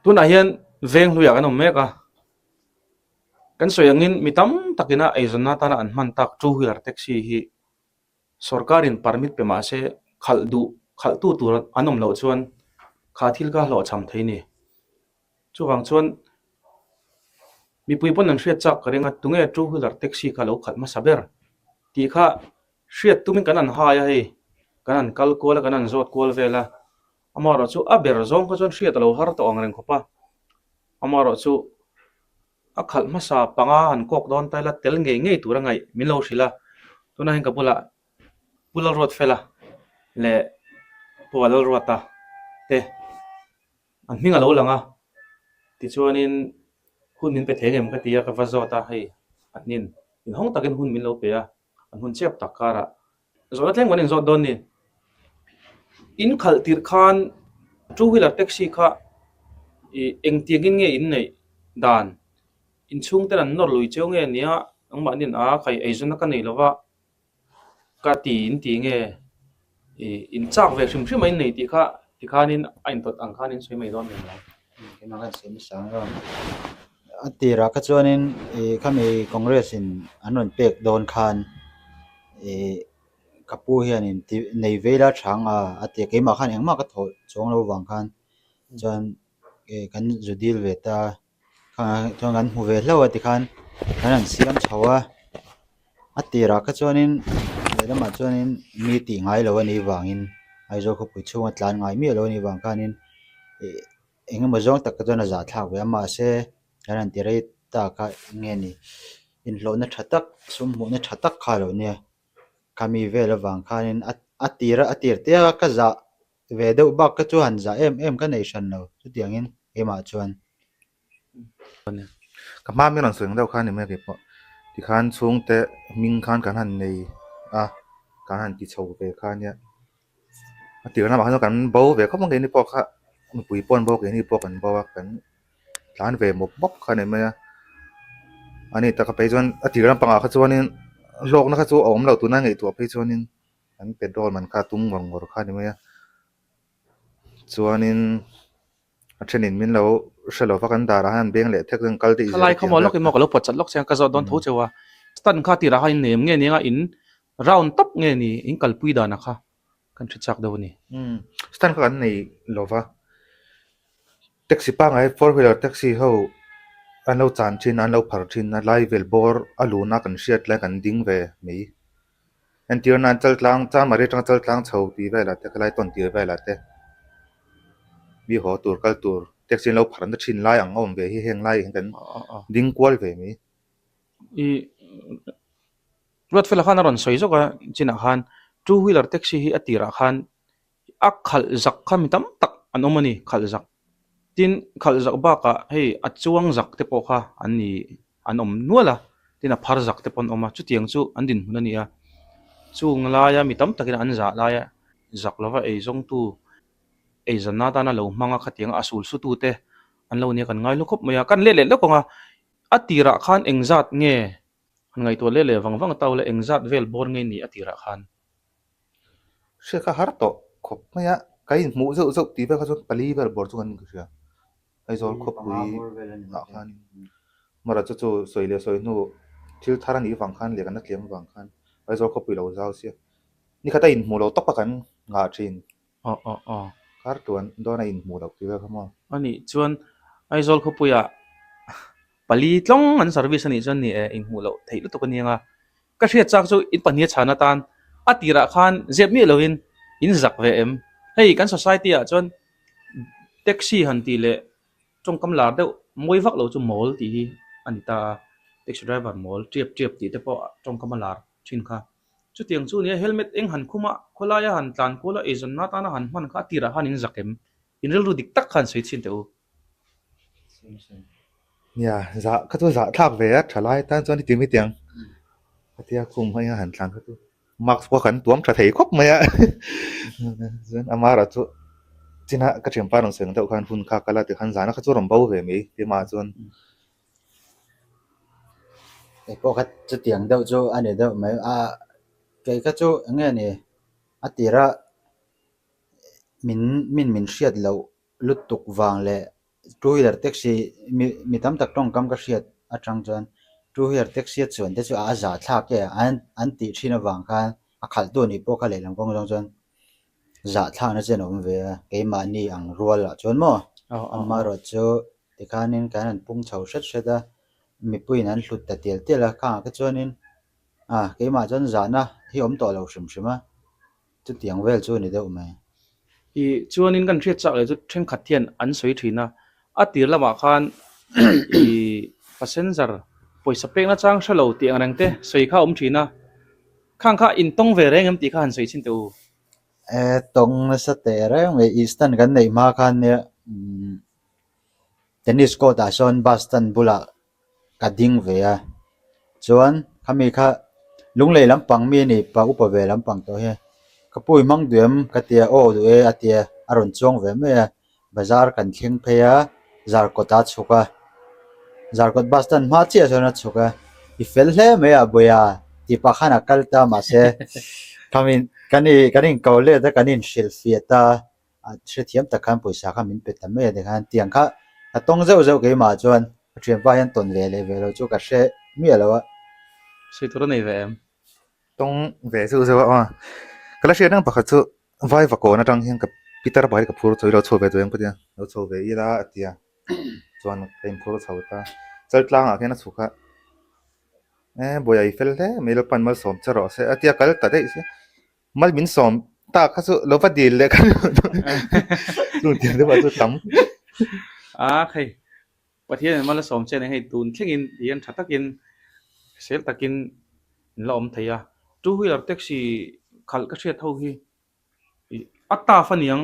Tunah hian veng hluiah kan awm mek a, kan sawi angin mi tam takina eizawnna atana an hman tak two wheeler taxi hi sorkarin permit pe mah se khalh duh khalhtu tur an awm loh chuan kha thil kha hlawhchham thei a ni. Chuvang chuan mipui pawn an hriat chak ka ring a, tunge two wheeler taxi kha lo khalh hmasa ber tih kha hriat tumin kan han hai a hei, kan han kal kual a, kan han zawt kual vel a. Amaherawh chu a ber zawng kha chuan hriat a lo har tawh ang reng khawp a, amaherawh chu a khalh hmasa panga han kawk dawn ta ila tel ngei ngei tur a ngaih min lo hrilh a, tunah hian ka bulah Pu Lalruatfela leh Pu Lalruata te an hming a lo lang a, tichuanin hun min pe thei ngem ka ti a, ka va zawt a, hei an in inhawng takin hun min lo pe a. An hun chiap tak karah zawhna tlem kan inzawt dawn ni. In khalh tirh khan two wheeler taxi kha ih engtiangin nge in neih dan? Inchhung ten an nawr lui cheu nge nia nangmahni'n a kai eizawnna ka nei lova ka ti in ti nge ih in chak ve hrim hrim a in nei tih kha tikhanin a intawt ang khan in sawi mai dawn em lo. Keimah khan sawi hmasa ang rawh. A tirah kha chuanin ih khami Congress in an rawn pek dawn khan ih ka pu hianin ti nei ve ila tha ang a a ti a keimah khan engmah ka thawh chuang lo vang khan chuan ih kan zu dil ve ta chuan kan hmu ve hlauh a tikhan kan han siam chho a a tirah kha chuanin lehlamah chuanin mi tih ngai lo a nih vangin Aizawl khawpui chhunga tlan ngai miah lo a nih vang khanin ih eng emaw zawng tak te chuan a zahthlak ve a mahse kan han ti rei tak a eng nge ni inhlawhna tha tak sum hmuhna tha tak kha a lo nia khami vel avang khanin a a tir a tir te a ka zah ve deuh bak kha chu han zah em em ka nei hran lo chutiangin keimah chuan. Ka hma min rawn sawi ang deuh kha a ni mai a keipawh tikhan chhungte hming khan kan han nei a kan han ti chho ve kha ania a tir lamah khan chuan kan bo ve khawp ang keini pawh kha mipui pawh an bo keini pawh kan bo a kan tlan ve mawp mawp kha a ni mai a ani taka phei chuan a tir lampangah kha chuanin hlawkna kha chu a awm lo tuna ngaihtuah phei chuanin an petrol man kha a tum ngawr ngawr kha a ni mai a chuanin a thenin min lo hre lo va kan darah hian beng leh thek chuan kal te i zir Khalai khaw maw lawk in maw ka lo pawt chat lawk che a ka zawt dawn tho cheu a stand kha tirah khan in nei em nge ni anga in round tawp nge ni in kalpui danah kha kan hre chak deuh a ni. Umm stand kha kan nei lo va taxi pangngai four wheeler taxi ho an lo chan thin a an lo phar thin a lai vel bawr a luna kan hriat lai kan ding ve mai. Entir nan chaltlang Chamari atanga chaltlang chho tih velah te khalai tawn tir velah te mi haw tur kal tur taxi an lo phar na thin lai ang a awm ve hi heng lai ah hian kan ding kual ve mai. I Ruatfela khan a rawn sawi zawk a chinah khan two wheeler taxi hi a tirah khan A khalh zak kha mi tam tak an awm a ni, khalh zak. Tin, khalh zak bakah hei a chuang zak te pawh kha an ni an awm nual a, tin a phar zak te pawh an awm a, chutiang chu an dinhmun a ni a. Chung laia mi tam takin an zah laia zak lova eizawngtu eizanna atana lo hmanga khatianga a sul sutute an lo nia kan ngai lu khawp mai a. Kan let leh lawk ang a, a tirah khan engzat nge han ngaihtuah leh leh vang vang tau la engzat vel bawr nge ni a tirah khan? Hriat kha har tawh khawp mai a, ka inhmuh zeuh zeuh tih vel kha chuan pali vel bawr chu kan in ka hria. Aizawl khawpui ah khan mara chu chu sawi leh sawi hnu thil thar a nih vang khan leh kan la tlem vang khan Aizawl khawpui lo zau sia. Nikhat a inhmuh loh tawp a kan nghah thin. Aw aw aw. Kar tuan dawn a inhmuh loh tih vel kha maw. A nih chuan Aizawl khawpuiah pali tlawng an service a nih chuan ni e inhmuh loh theih lutuk a nia nga. Ka hriat chak chu in pahnih a chhan atan a tirah khan zep miah lovin in zak ve em? Hei kan society ah chuan taxi han tih leh tawngkam lar deuh mawi vak lo chu mawl tih hi a ni ta a, taxi driver mawl tiap tiap tih te pawh tawngkam a lar thin kha. Chutiang chu nia helmet eng han khum a, khawlaia han tlan kual a eizawnna atana han hman kha a tirah khan in zak em? In rilru dik tak khan sawi chhin teh u. Nia, zah kha chu zah thlak ve a, tha lai tan chuan i ti mai tiang. Khatia khum hmai a han tlan kha chu mask pawh kan tuam tha thei khawp mai a. Chuan amara chu china ka thianpa rawn sawi ang deuh khan hun kha kal a tikhan zana kha chu rawn bo ve mai tima chuan. Kei pawh kha chutiang deuh chu a ni deuh mai a, kei kha chu eng nge ni a tira min min min hriat loh lutuk vang leh. Two wheeler taxi mi mi tam tak tawngkam ka hriat atang chuan two wheeler taxi a chuan te chu a zah thlak e an an tih thin avang khan a khalh tu anih pawh kha lehlam kawng zawng chuan zah thlakna chen a awm ve a keimahni ang rual ah chuan maw amaherawh chu tikhanin kan han pung chho hret hret a mipuiin an hlut ta tial tial a khangah te chuanin ah keimah chuan zahna hi awm tawh lo hrim hrim a. Chutiang vel chu a ni deuh mai. I chuanin kan hriat chak leh chu thenkhat hian an sawi thin a, a tir lamah khan i passenger pawisa pek nachang hre lo tih ang reng te sawi kha a awm thin a, khang kha in tawng ve reng em tih kha han sawi chhin teh u. E tawng nasa teh reng mai, i stand kan neih hma khan nia tennis court ah sawn bus stand bulah ka ding ve a chuan khami kha lunglei lampang mi a ni pa upa ve lampang tawh hi ka pu i hmang duh em ka ti a aw duh e a ti a a rawn chuang ve mai a bazar kan thleng phei a zarkawt a chhuk a zarkawt bus stand hma chiah chuan a chhuk a i fel hle mai a buaia tih pah khan a kal ta mahse khami kan ih kan inko let a kan inhrilhfiah ta. A hrethiam tak khan pawisa kha min pe ta mai a tikhan tiang kha ka tawng zeuh zeuh keimah chuan ka thianpa hian tawn ve leh ve lo chu ka hre miah lo a. Sawi tur a nei ve em? Tawng ve zeuh zeuh a aw. Ka la hriat reng pakhat chu vai vakawn atang hian ka pitar pakhat hi ka phur chho ilo chho ve duh em ka tia lo chho ve ila a tia chuan ka inphur chho ta. Chaltlangah khian a chhuk a e buai a i fel hle mai Lalpan malsawm che rawh se a tia kal ta daih sia. Mal min sawm tak kha chu lo va dil leh kha chung tiang te pawh chu tam. A hei Pathian in mal a sawm che nen hei tun thlengin hian tha takin sel takin in la awm thei a. Two wheeler taxi khalh ka hriat ho hi a tough aniang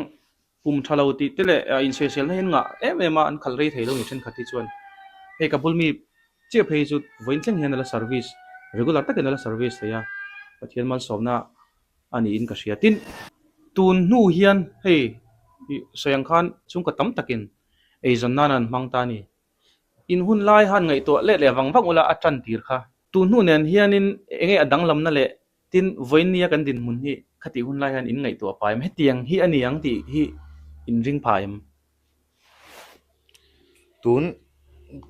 Pum tha lo tih te leh insawiselna hi an ngah em em a, an khalh rei thei lo ni thenkhat hi chuan hei ka bul mi chiah phei chu vawiin thleng hian a la service regular takin a la service thei a, Pathian malsawmna a niin ka hria. Tin, tun hnu hian hei sawi ang khan chhungkaw tam takin eizawn nan an hmang ta a ni. In hun lai han ngaihtuah let leh vang vang ula a tan tir kha. Tun hnu nen hianin enge a danglamna leh Tin, vawinia kan dinhmun hi khatih hun lai hian in ngaihtuah pha em? Hetiang hi a ni ang tih hi in ring pha em? Tun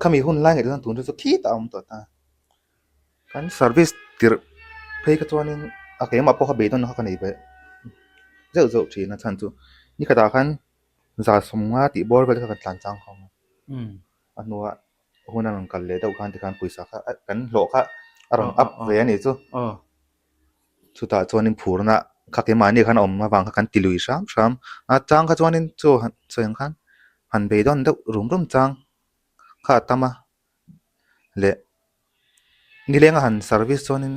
khami hun lai ngaihtuah chuan tun chu khitah a awm tawh ta. Kan service tirh phei kha chuanin a keimah pawh kha beidawn kha ka nei ve zeuh zeuh thin a chhan chu nikhatah khan za sawmnga tih bawr vel kha kan tlan chang khawm a. A hnuah hun a rawn kal leh deuh khan tikhan pawisa kha kan hlawh kha a rawn up ve a nih chu. Chutah chuanin phurna kha keimahni khan a awm avang kha kan ti lui hram hram a chang kha chuanin chaw han sawi ang khan han beidawn deuh rum rum chang kha a tam a leh nileng a han service chuanin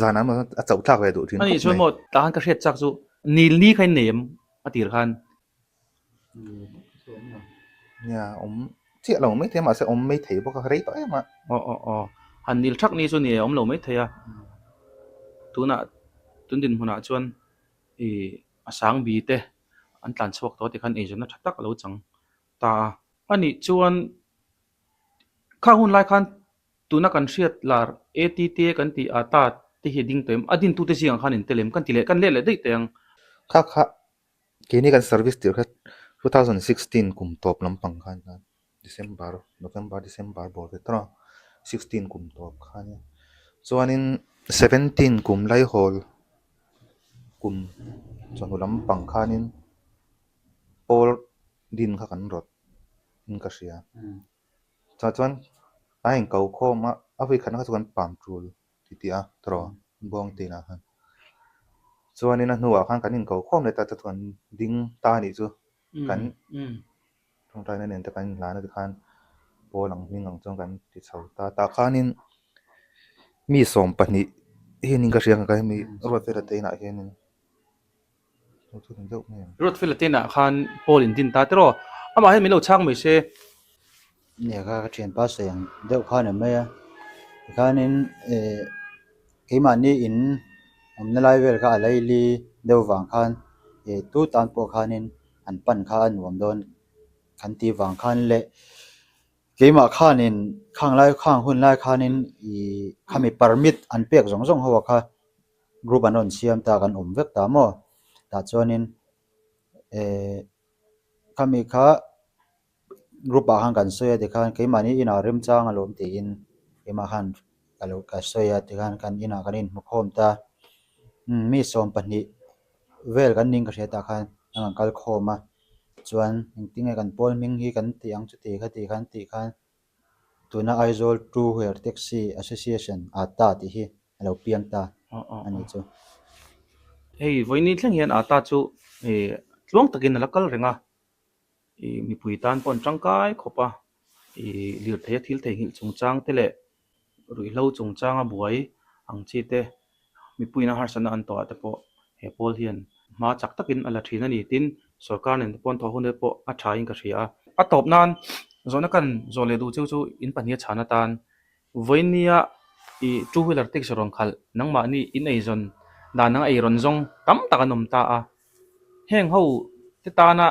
zanah emaw a chauh thlak ve duh thin khawp mai. Ani chuan maw tah khan ka hriat chak chu nil ni kha in nei em a tir khan. Nia awm chiah lo mai thei a mahse awm mai thei bawk a rei tawh em a. Aw aw aw han nil thak ni chu ni a awm lo mai thei a tunah tun dinhmunah chuan ih a sang bi te an tlan chhuak tawh tikhan eizawnna tha tak a lo chang ta a. Anih chuan khang hun lai khan tuna kan hriat lar ATT kan tih a ta te hi a ding tawh em a dintute zingah khan in tel em kan ti leh kan let leh daih teh ang. Kha kha Keini kan service tirh kha 2016 kum tawp lampang khan December, November, December bawr ve tawh a, 16 kum tawp khan chuanin 17 kum laihawl kum chawhnu lampang khanin pawl din kha kan rawt in ka hria. Chutah chuan a inko khawm a, a vawikhatna kha chu kan pam tul. ti tih a tawrh buang tih lah khan chuanin a hnuah khan kan inko khawm leh ta chu kan ding ta a nih chu kan tawngtaina nen te kan inhlan a tikhan pawl ang hming ang chuan kan ti chho ta tah khanin mi 20 hianin ka hria ang ka hemi Ruatfela te inah hianin. Ruatfela te inah khan Paul in din ta tiraw? Amah hian min lo chhang mai se. Nia kha ka thianpa sawi ang deuh khan a mai a, tikhanin eh keimahni in awmna lai vel kha a laili deuh vang khan eh tu tan pawh khanin an pan kha a nuam dawn kan tih vang khan leh keimah khanin khang lai khang hun lai khanin ih khami permit an pek zawng zawng ho ah kha. Group an rawn siam ta kan awm vek ta maw tah chuanin eh khami kha. Group ah khan kan sawi a tikhan keimahni inah remchang alawm tiin keimah khan ka lo ka sawi a tikhan kan inah kan inhmu khawm ta. Mi 20 vel kan ning ka hria tah khan an rawn kal khawm a chuan engtinge kan pawl hming hi kan tih ang chuti khati khan tih khan tuna Aizawl Two Wheeler Taxi Association ATA tih hi a lo piang ta a nih chu. Hei vawiin thleng hian ATA chu tluang takin a la kal reng a. Ih mipui tan pawh an tangkai khawp a, ih lirthei a thil theihnghilh chungchang te leh ruihhlo chungchanga buai ang chi te mipuiin a harsatna an tawh ah te pawh he pawl hian hma chak takin a la thin a ni. Tin, sorkar nen te pawh an thawh hun te pawh a tha in ka hria a. A tawp nan zawhna kan zawh leh duh cheu chu in pahniha chhan atan vawinia ih two wheeler taxi rawn khalh nangmahni in eizawn dan anga ei rawn zawng tam tak an awm ta a. Heng ho te tana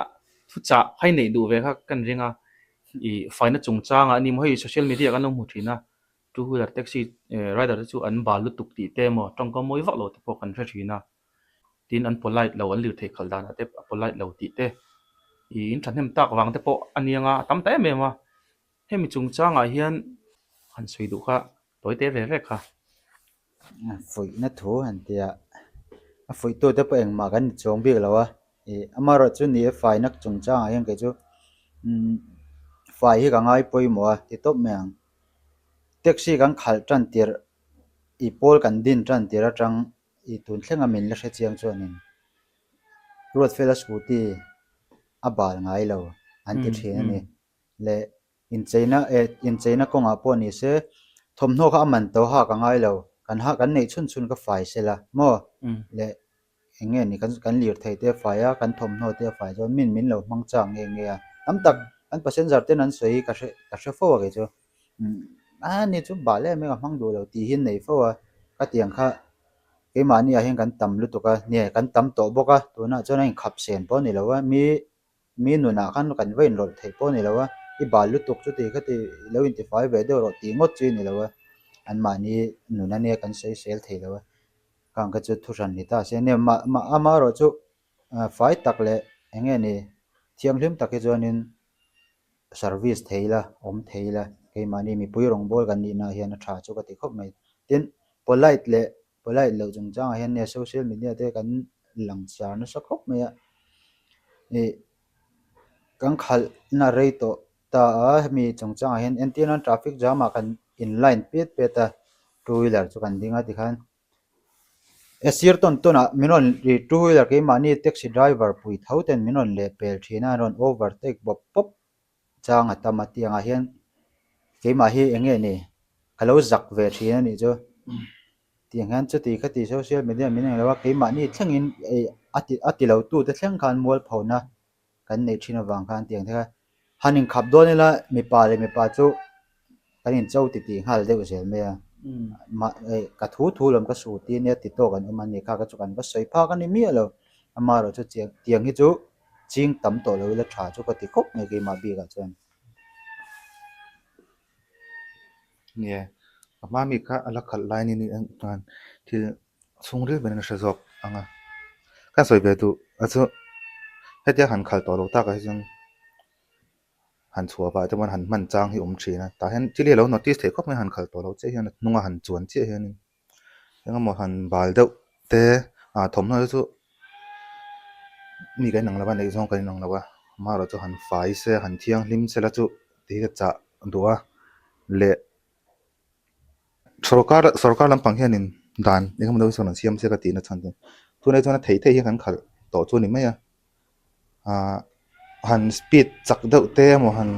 thuchah hai neih duh ve kha kan ring a, ih faina chungchangah a ni maw hei social media kan lo hmu thin a, two wheeler taxi rider te chu an bal lutuk tih te emaw tawngkam mawi vak lo te pawh kan hre thin a, tin an polite lo an lirthei khalh danah te a polite lo tih te, ih in thahnem tak vang te pawh a nia nga a tam ta em em a, hemi chungchangah hian han sawi duh kha tawi te ve ve kha. Fuihna thu han ti a, a fuihtute pawh engmah kan ni chuang bik lo a, ih amaherawhchu ni e faina chungchangah hian kei chu umm fai hi ka ngai pawimawh a ti tawp mai ang. Taxi kan khalh tan tirh ih pawl kan din tan tirh atang ih tun thlenga min la hre chiang chuanin Ruatfela scooty a bal ngai lo an ti thin a ni leh. Incheina eh incheina kawngah pawh ni se thawmhnaw kha a man to hak a ngai lo kan ha kan neih chhun chhun ka fai se la maw leh eng nge ni kan kan lirthei te a fai a kan thawmhnaw te a fai chuan min min lo hmang chang nge nge a tam tak kan passenger ten an sawi hi ka hre ka hre fo a kei chu a ni chu bal em em a hmang duh lo tih hi an nei fo a ka tiang kha keimahni ah hian kan tam lutuk a nge kan tam tawh bawk a tunah chuan a inkhap sen pawh a ni lo a mi. Mi nunah khan kan va inrawlh theih pawh a ni lo a, i bal lutuk chuti khati lo intifai ve deuh rawh tih ngawt chu i ni lo a, anmahni nun ania kan sawi sel thei lo a, khang kha chu thuhran ni ta se nia mah mah amaherawhchu fai tak leh eng nge ni thianghlim tak hi chuanin service thei ila awm thei ila keimahni mipui rawngbâwl kan nihna hian a tha chu ka ti khawp mai. Tin, polite leh Polite loh chungchangah hian nia social media te kan lang char nasa khawp mai a, ih kan khalhna rei tawh ta a hemi chungchangah hian entir nan traffic jam ah kan in line piat piat a two wheeler chu kan ding a tikhan e sir tawn tawn ah min rawn ih two wheeler keimahni taxi driver pui tho ten min rawn leh pel thin a an rawn overtake bawp bawp. Chang a tam a tiangah hian keimah hi eng nge ni ka lo zak ve thin a nih chu tiang hian chuti khati social media min eng lo a keimahni thlengin ei a ti a ti lo tute thleng khan mualphona kan neih thin avang khan tiang te kha han inkhap dawn ila mipa leh mipa chu kan incho titih nghal deuh zel mai a mah ei ka thu thu lawm ka su ti ania ti tawk an awm a ni kha ka chu kan va sawi phak a ni miah lo amaherawhchu chiang tiang hi chu. Ching tam tawh lo ila tha chu ka ti khawp mai keimah bikah chuan. Nia, a hma mi kha a la khalh lai ni ni ang khan thil chhungril ber in a hre zawk ang a. Ka sawi ve duh a chu hetia han khalh tawh lo takah hi chuan han chhuah vah te pawh han hman chang hi awm thin a. Tah hian thil hi a lo notice theih khawp mai han khalh tawh lo chiah hian a hnunga han chuan chiah hianin. Engemaw han bal deuh te ah thawmhnaw te chu mi kan inang lo a neih zawng kan inang lo a amaherawhchu han fai se han thianghlim se la chu tih hi ka chah duh a leh sorkar sorkar lampang hianin dan engemaw deuh hi chuan an siam se ka tihna chhan chu tunah chuan a theih theih hi kan khalh tawh chu a ni mai a. Ahh han speed chak deuh te emaw han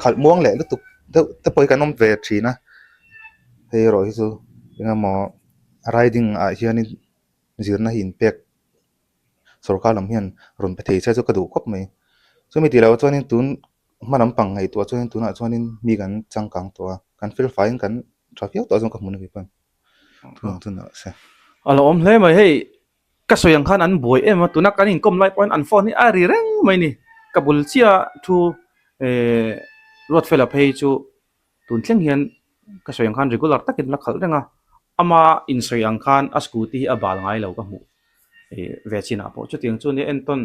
khalh muang leh lutuk deuh te pawh hi kan awm ve thin a hei erawh hi chu eng emaw riding ah hianin zirna hi inpek sorkar lam hian rawn pe thei se chu ka duh khawp mai chumi tih loh chuanin tun hma lampang ngaihtuah chuanin tunah chuanin mi kan changkang tawh a kan fel faiin kan tha viau tawh a zawng ka hmu na kei pawn tunah chuan a se. A lo awm hle mai hei Ka sawi ang khan an buai em a, tuna kan inkawm lai pawhin an phone hi a ri reng mai a ni. Ka bul chiah thu eh Ruatfela phei chu tun thleng hian ka sawi ang khan regular takin la khalh reng a, ama insawi ang khan a scooty hi a bal ngai lo ka hmuh eh ve chinah pawh. Chutiang chu nia entawn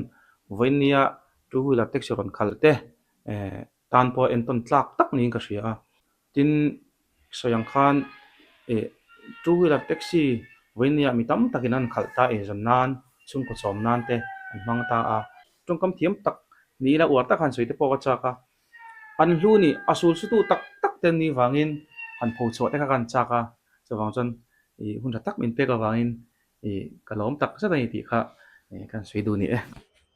vawinia two wheeler taxi rawn khalh te eh. Tan pawh entawn tlak tak niin ka hria a. Tin, sawi ang khan eh two wheeler taxi vawinia mi tam takin an khalh ta eizawn nan, chhungkaw chawm nan te an hmang ta a. Tawngkam thiam tak niin a uar tak han sawi te pawh ka chak a. An hlu nih a sul sutu tak tak te an nih vangin han pho chhuah te kha ka han chak a. Chuvang chuan ih hun tha tak min pek avangin Ih, ka lawm tak zet a ni tih kha kan sawi duh ni e.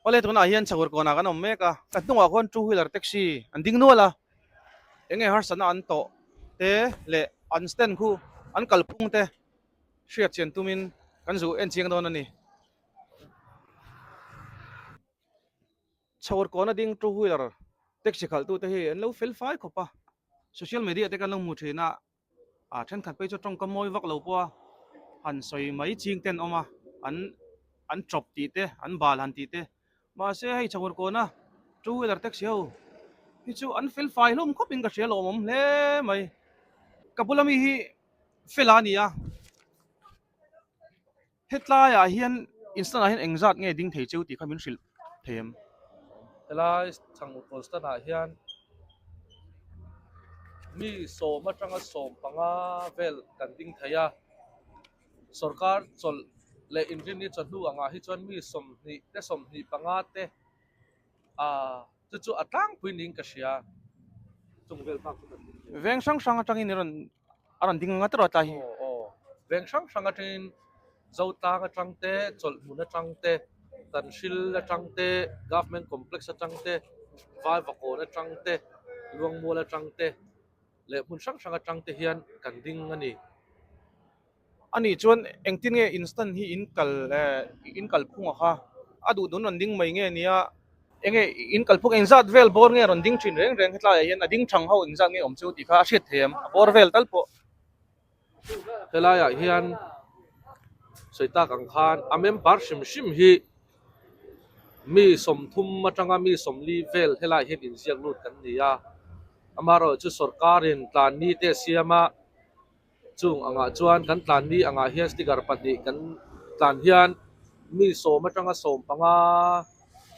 Awle tunah hian chhakawr kawnah kan awm mek a, ka hnungah khuan two wheeler taxi an ding nual a, eng nge harsatna an tawh te leh an stand khu an kalphung te hriat chian tumin kan zu en chiang dawn a ni. Chhakawr kawna ding two wheeler taxi khalhtute hi an lo fel fai khawp a, social media te kan lo hmu thin a, A thenkhat phei chu tawngka mawi vak lo pawh a han sawi mai ching te an awm a, an an chawp tih te, an bal han tih te. Mahse hei chhawr kawna two wheeler taxi ho hi chu an fel fai hlawm khawp in ka hria lawmawm hle mai. Ka bula mi hi fel a ni a. Hetlaiah hian instant ah hian engzat nge ding thei cheu tih kha min hrilh thei em? Helai Chhangkawl stand ah hian mi sawm atanga 15 vel kan ding thei a, sorkar chawlh leh inrinni chawhnu angah hi chuan mi 20 te 25 te ah chu chu a tlangpui niin ka hria chung vel bak chu kan ding thei. Veng hrang hrang atangin i rawn A rawn ding ngat erawh tlai hi. Aw aw. Veng hrang hrang atangin Zotlang atang te, Chawlhhmun atang te, Tanhril atang te, Government Complex atang te, Vaivakawn atang te, Luangmual atang te leh hmun hrang hrang atang te hian kan ding a ni. Anih chuan engtin nge instant hi in kal eh in kalphung a kha? A duh dun rawn ding mai nge nia? Enge in kalphung engzat vel bawr nge rawn ding thin reng reng hetlaiah hian a ding thang ho engzat nge awm chu tih kha a hriat thei em? A bawr vel tal pawh. Helaiah hian sawi tak ang khan a member hrim hrim hi mi 30 atanga mi 40 vel helaiah hian inziak lut kan ni a, amaherawhchu sorkarin tlanni te a siam a. Chung angah chuan kan tlan ni angah hian sticker pahnih kan tlan hian mi 10 atanga 15,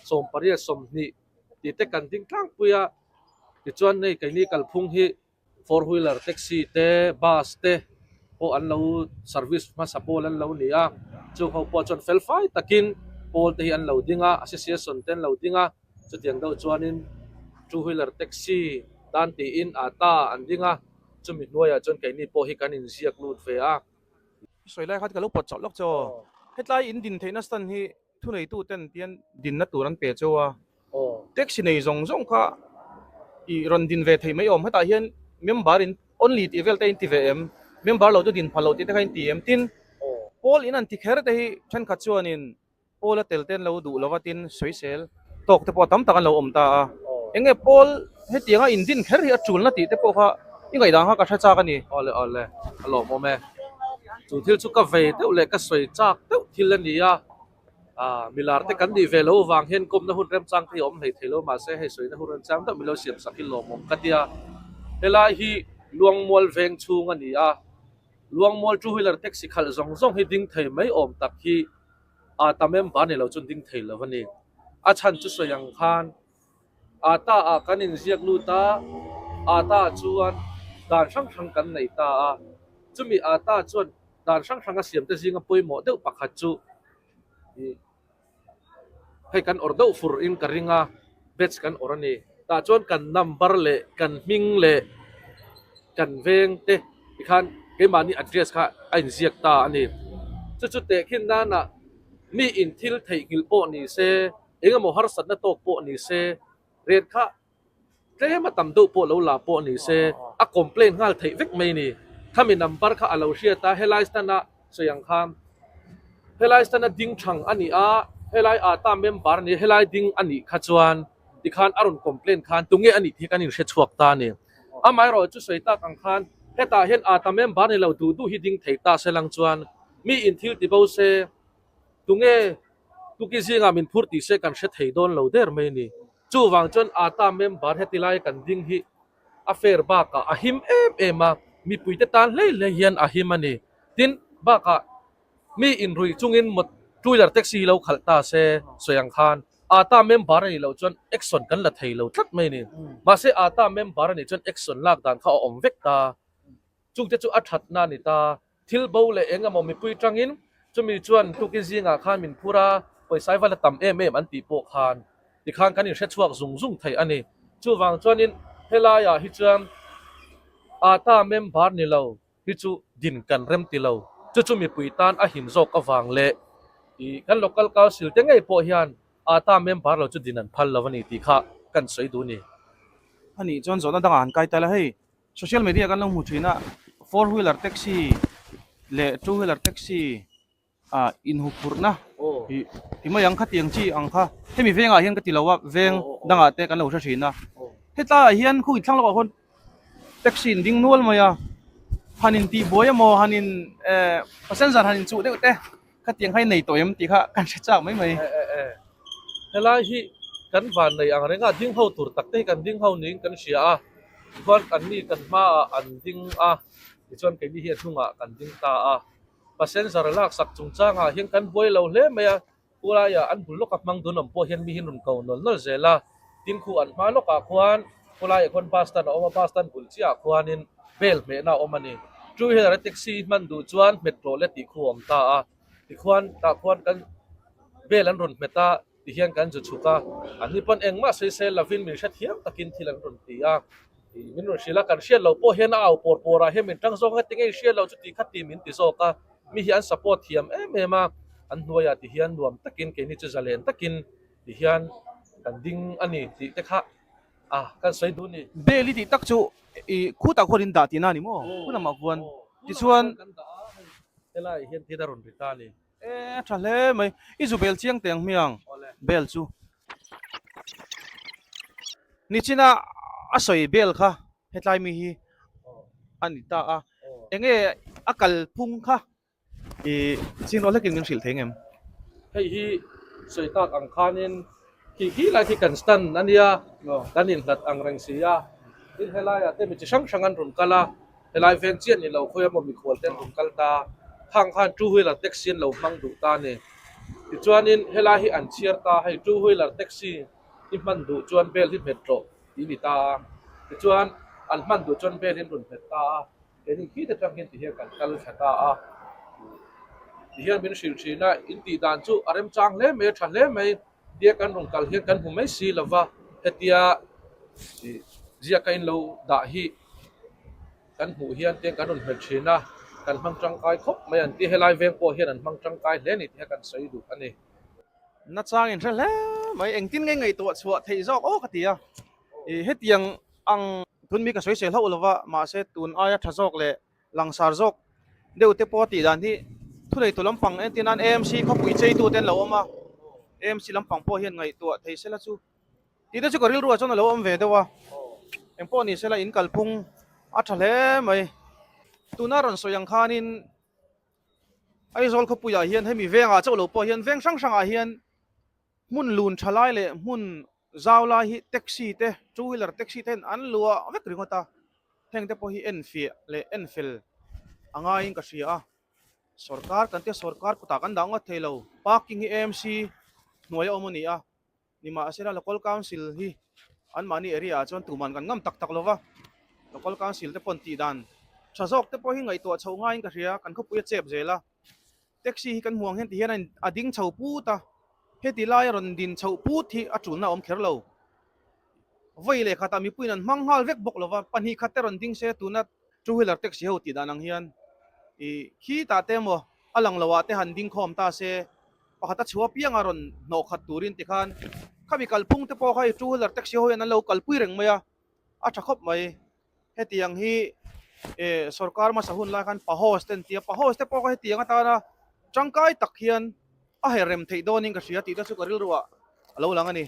18, 20 tih te kan ding tlangpui a. Tichuan hei keini kalphung hi four wheeler taxi te bus te pawh an lo service hmasa pawl an lo ni a. Chung ho pawh chuan fel fai takin pawl te hi an lo ding a, association te an lo ding a. Chutiang deuh chuanin two wheeler taxi tan tiin ata an ding a. Chumi hnuaiah chuan keini pawh hi kan inziak lut ve a. Sawi lai khan ka lo pawt chauh lawk chaw. Hetlai in din theihna stand hi thuneitu ten tian dinna tur an pe cheu a. Taxi nei zawng zawng kha i rawn din ve thei mai awm. Hetah hian member in only tih vel te in ti ve em? Member lo chu din phal lo tih te kha in ti em? Tin, pawl in an ti kher te hi thenkhat chuanin Paul a tel te an lo duh lova tin sawisel tawk te pawh tam tak an lo awm ta a. Eng nge Paul hetianga indin kher hi a tulna tih te pawh kha i ngaihdan kha ka hre chak a ni. Awle awle, a lawmawm e. Chu thil chu ka vei deuh leh ka sawi chak deuh thil a ni a. Ah, milar te kan nih ve lo vang hian kawmna hun remchang te hi a awm hlei thei lo mahse hei sawina hun remchang deuh min lo siam sak hi lawmawm ka tia. Helai hi Luangmual veng chhung a ni a. Luangmual two wheeler taxi khalh zawng zawng hi ding thei mai awm tak hi Ata member ni lo chuan ding thei lo a ni. A chhan chu sawi ang khan Ata ah kan inziak lut a, Ata ah chuan dan hrang hrang kan nei ta a. Chumi Ata chuan dan hrang hrang a siam te zinga pawimawh deuh pakhat chu ih hei kan awrh deuh fur in ka ring a, batch kan awrh a ni. Tah chuan kan number leh kan hming leh kan veng te tikhan keimahni address kha a inziak ta a ni. Chu chu tehkhin nana mi in thil theihnghilh pawh ni se, eng emaw harsatna tawk pawh ni se, rate kha tlem a tam deuh pawh lo la pawh ni se, a complaint nghal theih vek mai a ni. Khami number kha a lo hriat a, helai stand a sawi ang khan helai stand a ding thang a ni a, helai ata member a ni a, helai ding a nih kha chuan tikhan a rawn complaint khan tunge a nih tih hi kan inhre chhuak ta a ni. Amaherawh chu sawi tak ang khan hetah hian ata member ni lo duh duh hi ding thei ta se lang chuan mi in thil ti bo se tunge tuki zingah min phur tih se kan hre thei dawn lo der mai a ni. Chuvang chuan ata member heti lai kan ding hi a fair bakah a him em em a, mipuite tan hlei hlei hian a him a ni. Tin, bakah mi inruih chungin two wheeler taxi hi lo khalh ta se sawi ang khan. ATA member a nih loh chuan action kan la thei lo tlat mai a ni. Mahse ATA member a nih chuan action lak dan kha a awm vek ta. Chungte chu a thatna a ni ta. Thil bo leh eng emaw mipui tangin chumi chuan tukin zingah khan min phur a, pawisa i va la tam em em an tih pawh khan tikhan kan inhre chhuak zung zung thei a ni. Chuvang chuanin helaiah hi chuan ATA member ni lo hi chu din kan rem ti lo. Chu chu mipui tan a him zawk avang leh ih kan local council te ngei pawh hian ATA member lo chu din an phal lo a ni tih kha kan sawi duh a ni. A nih chuan zawhna dangah han kai ta la hei. Social media kan lo hmu thin a, four wheeler taxi leh two wheeler taxi ah inhuphurhna ih ti mai ang khatiang chi ang kha hemi vengah hian ka ti lo a veng dangah te kan lo hre thin a hetlaiah hian khu inthlang lawkah khuan taxi in ding nual mai a han intih buai emaw han in eh passenger han inchuh deuh te. Khatiang kha i nei tawh em tih kha kan hre chak mai mai. Helai hi kan van nei ang reng a, ding ho tur tak te hi kan ding ho niin kan hria a, tichuan an ni kan hmaah an ding a, tichuan keini hi a hnungah kan ding ta a. Passenger laksak chungchangah hian kan buai lo hle mai a, khulaiah an bul lawka hmang dun awm pawh hian mi hi rawn ko nawl nawl zel a, tin khu an hma lawkah khuan khulaiah khuan bus stand a awm a, bus stand bul chiahah khuanin bel hmehna a awm a ni. Two wheeler a taxi hman duh chuan hmet rawh le tih khu a awm ta a, tikhuan tah khuan kan bel an rawn hmet a tihian kan zu chhuk a, an ni pawn engmah sawisel lovin min hrethiam takin thil an rawn ti a, ih min rawn hrilh a, kan hriat loh pawh hian a au pawr pawr ah hian min tang zawk a, tinge i hriat loh chu tih kha ti min ti zawk a, mi hi an support thiam em em a, an hnuaiah tihian nuam takin keini chu zalen takin tihian kan ding a ni tih te kha. A, kan sawi duh ni. Bel i tih tak chu i khutah khuan in dah tihna a ni maw? Khut lamah khuan. Tichuan. Kan dah a, hei helaiah hian thil a rawn ri ta a ni. E, a tha hle mai. I zu bel chiang teh ang hmiang bel chu. Nichina a sawi bel kha hetlai mi hi a ni ta a. Enge a kalphung kha I chin rual hlekin min hrilh thei ngem? Hei hi sawi tak ang khanin khi khi lai khi kan stand a nia, kan inhlat ang reng si a. Tin helaiah te mi chi hrang hrang an rawn kal a, helai veng chiah ni lo khawi emaw mikhual te an rawn kal ta. Khang khan two wheeler taxi an lo hmang duh ta a ni. Tichuanin helai hi an chhiar ta, hei two wheeler taxi i hman duh chuan bel hi hmet rawh tih a ni ta a. Tichuan an hman duh chuan bel hi an rawn hmet ta a. Keini khi te tang hian ti hian kan kal thla ta a, ti hian min hrilh thin a, in tih dan chu a remchang hle mai a tha hle mai tia kan rawn kal hian kan hmu mai si lo va, hetia ih ziaka in lo dah hi kan hmuh hian tiang kan rawn hmet thin a, kan hmang tangkai khawp mai an ti, helai veng pawh hian an hmang tangkai hle a ni tih kha kan sawi duh a ni. Nachang in hre hle mai, engtin nge ngaihtuah chhuah theih zawk aw ka ti a, ih hetiang ang. Tun mi ka sawi sel hauh lova, mahse tun aia tha zawk leh langsar zawk deuh te pawh a tih dan hi thuneitu lampang entir nan AMC khawpui cheitu te an lo awm a, AMC lampang pawh hian ngaihtuah thei sela chu tih te chu ka rilruah chuan a lo awm ve deuh a, engpawh ni sela in kalphung a tha hle mai. Tuna rawn sawi ang khanin Aizawl khawpuiah hian hemi vengah chauh lo pawh hian veng hrang hrangah hian Hmun lun tha lai leh hmun zau lai hi taxi te, two wheeler taxi te hian an luah vek ringawt a, heng te pawh hi enfiah leh enfel a ngaiin ka hria a, sorkar kan tia sorkar kutah kan dah ngawt thei lo, parking hi AMC hnuaia awm a ni a, nimahsela local council hi anmahni area ah chuan tuman kan ngam tak tak lo va, local council te pawh an tih dan tha zawk te pawh hi ngaihtuah chhoh ngaiin ka hria, kan khawpui a chep zel a. Taxi hi kan hmuh ang hian ti hian a in a ding chho put a, heti laia rawn din chhoh put hi a tulna a awm kher lo. Vawi leh khatah mipuiin an hmang nghal vek bawk lo va, pahnih khat te rawn ding se tuna two wheeler taxi ho tih dan ang hian ih khitah te emaw a lang lo ah te han ding khawm ta se pakhat a chhuah apiang a rawn hnawh khat turin tikhan khami kalphung te pawh kha i two wheeler taxi ho hian an lo kalpui reng mai a, a tha khawp mai. Hetiang hi eh sorkar hmasa hun lai khan pahos te an ti a, pahos te pawh kha hetiang atana tangkai tak hian a her rem theih dawnin ka hria tih te chu ka rilruah a lo lang a ni.